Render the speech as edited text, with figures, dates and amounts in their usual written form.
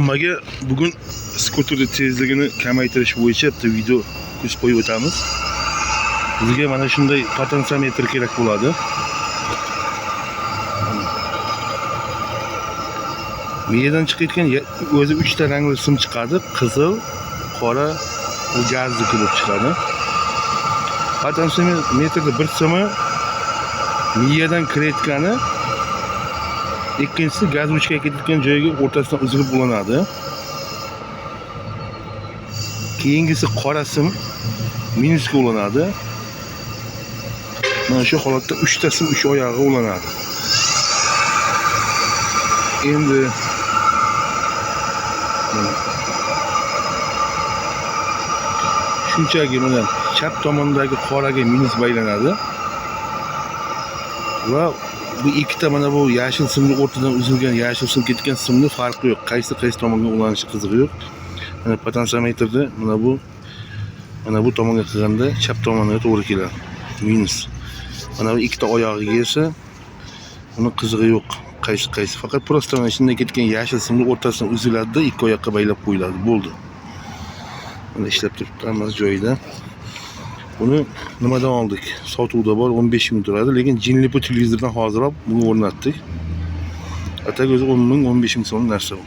Hammaga bugun skuterni tezligini kamaytirish bo'yicha bitta video ko'z qo'yib o'tamiz. Bizga mana shunday potensiometr kerak bo'ladi. Miyadan chiqayotgan o'zi 3 ta rangli sim chiqadi. Qizil, qora, bu gazniki bo'lib chiqadi. Potensiometrda bir simi miyadan kirayotgani, ikkinchisi gaz ruchkaga ketayotgan joyiga o'rtasidan uzilib ulanadi. Keyingisi qora sim minusga ulanadi. Mana shu holatda 3 ta sim 3 oyog'iga ulanadi. Endi mana shunchaki mana chap tomondagi qoraga minus baylanadi. Va bu ikkita mana bu yashil simni o'rtadan uzilgan yashil sim ketgan simni farqi yo'q. Qaysi qaysi tomonga ulanishi qizig'i yo'q. Mana potensiometrda mana bu tomonga qilganda chap tomoniga to'g'ri keladi. Minus. Mana bu ikkita oyog'iga esa uni qizig'i yo'q. Qaysi qaysi faqat просто mana shunday ketgan yashil simni o'rtasidan uziladida ikki oyoqqa baylab qo'yiladi. Bo'ldi. Mana ishlab turibdi, hammasi joyida. Buni nimadan oldik? Sotuvda bor, 15 ming turadi, lekin Jinlipo televizordan hozir olib buni o'rnatdik. Ataga o'zi 10 ming, 15 ming so'm narsa bu.